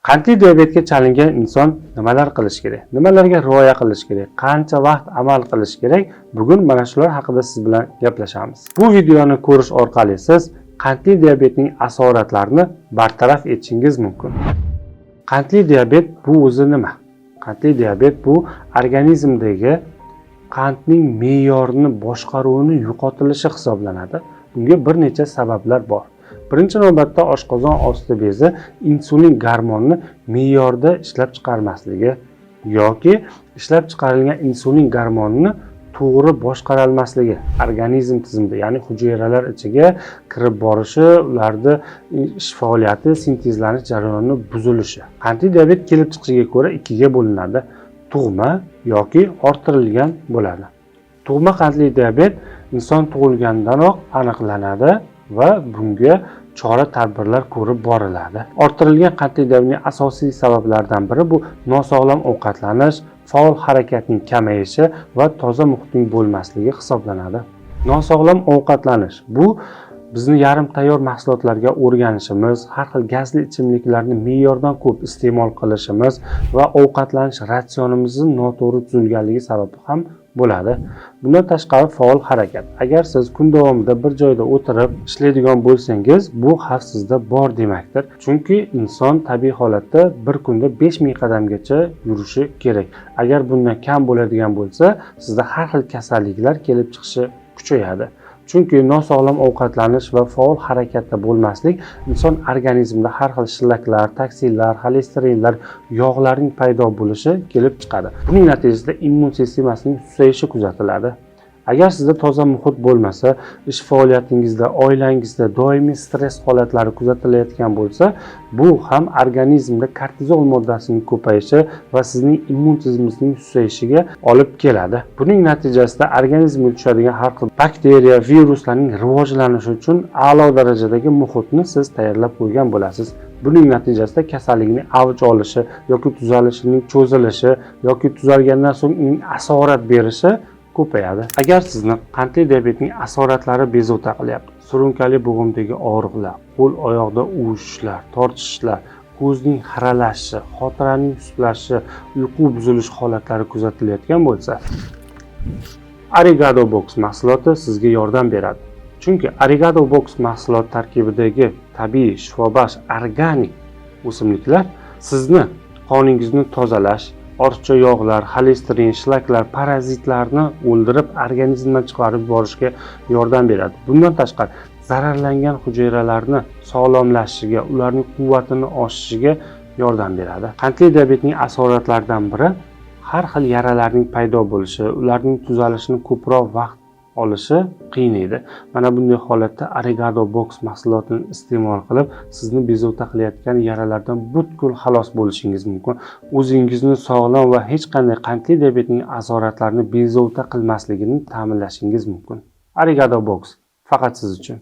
Qandli diabetga chalingan inson nimalar qilish kerak? Nimalarga rioya qilish kerak? Qancha vaqt amal qilish kerak? Bugun mana shular haqida siz bilan gaplashamiz. Bu videoni ko'rish orqali siz qandli diabetning asoratlarini bartaraf etishingiz mumkin. Qandli diabet bu o'zi nima? Qandli diabet bu organizmdagi qandning me'yorini boshqaruvini yo'qotilishi hisoblanadi. Bunga bir necha sabablar bor. Birinchi navbatda oshqozon osti bezi insulin gormonini me'yorda ishlab chiqarmasligi yoki ishlab chiqarilgan insulin gormonini to'g'ri boshqaralmasligi organizm tizimida, ya'ni hujayralar ichiga kirib borishi, ularni ish faoliyati, sintezlanish jarayonini buzilishi. Qandli diabet kelib chiqishiga ko'ra ikkiga bo'linadi: tug'ma yoki orttirilgan bo'ladi. Tug'ma qandli diabet inson tug'ilgandanoq aniqlanadi va bunga chora tadbirlar ko'rib boriladi. Orttirilgan qandli diabetning asosiy sabablaridan biri bu nosog'lom ovqatlanish, faol harakatning kamayishi va toza muhitning bo'lmasligi hisoblanadi. Nosog'lom ovqatlanish bu bizni yarim tayyor mahsulotlarga o'rganishimiz, har xil gazli ichimliklarni me'yordan ko'p iste'mol qilishimiz va ovqatlanish ratsionimizni noto'g'ri tuzilganligi sababli ham bo'ladi. Bundan tashqari, faol harakat. Agar siz kun davomida bir joyda o'tirib ishlaydigan bo'lsangiz, bu xavf sizda bor demakdir. Chunki inson tabiiy holatda bir kunda 5000 qadamgacha yurishi kerak. Agar bundan kam bo'ladigan bo'lsa, sizda har xil kasalliklar kelib chiqishi kuchayadi. Chunki nosog'lom ovqatlanish va faol harakatda bo'lmaslik inson organizmida har xil shlaklar, toksinlar, xolesterinlar, yog'larning paydo bo'lishi kelib chiqadi. Buning natijasida immun sistemasining susayishi kuzatiladi. Agar sizda toza muhit bo'lmasa, ish faoliyatingizda, oilangizda doimiy stress holatlari kuzatilayotgan bo'lsa, bu ham organizmda kortizol moddasining ko'payishi va sizning immun tizimingizning susayishiga olib keladi. Buning natijasida organizmga tushadigan har xil bakteriya, viruslarning rivojlanishi uchun a'lo darajadagi muhitni siz tayyorlab qo'ygan bo'lasiz. Buning natijasida kasallikning avj olishi yoki tuzalishining cho'zilishi yoki tuzalgandan so'ng uning asorat berishi ko'payadi. Agar sizni qandli diabetning asoratlari bezovta qilyapti, surunkali bo'g'imdagi og'riqlar, qo'l oyoqda uvishishlar, tortishishlar, ko'zning xiralashishi, xotiraning sustlashishi, uyqu buzilishi holatlari kuzatilayotgan bo'lsa, Arigado Box mahsuloti sizga yordam beradi. Chunki Arigado Box mahsuloti tarkibidagi tabiiy shifobaxsh organik o'simliklar sizni qoningizni tozalash, ortiqcha yog'lar, xolesterin, shlaklar, parazitlarni o'ldirib, organizmdan chiqarib yuborishga yordam beradi. Bundan tashqari, zararlangan hujayralarni sog'lomlashishiga, ularning quvvatini oshishiga yordam beradi. Qandli diabetning asoratlaridan biri har xil yaralarning paydo bo'lishi, ularning tuzalishini ko'proq vaqt olishi qiynaydi. Mana bunday holatda Arigado Box mahsulotini iste'mol qilib, sizni bezovta qilayotgan yaralardan butkul xalos bo'lishingiz mumkin. O'zingizni sog'lom va hech qanday qandli diabetning asoratlarini bezovta qilmasligini ta'minlashingiz mumkin. Arigado Box faqat siz uchun.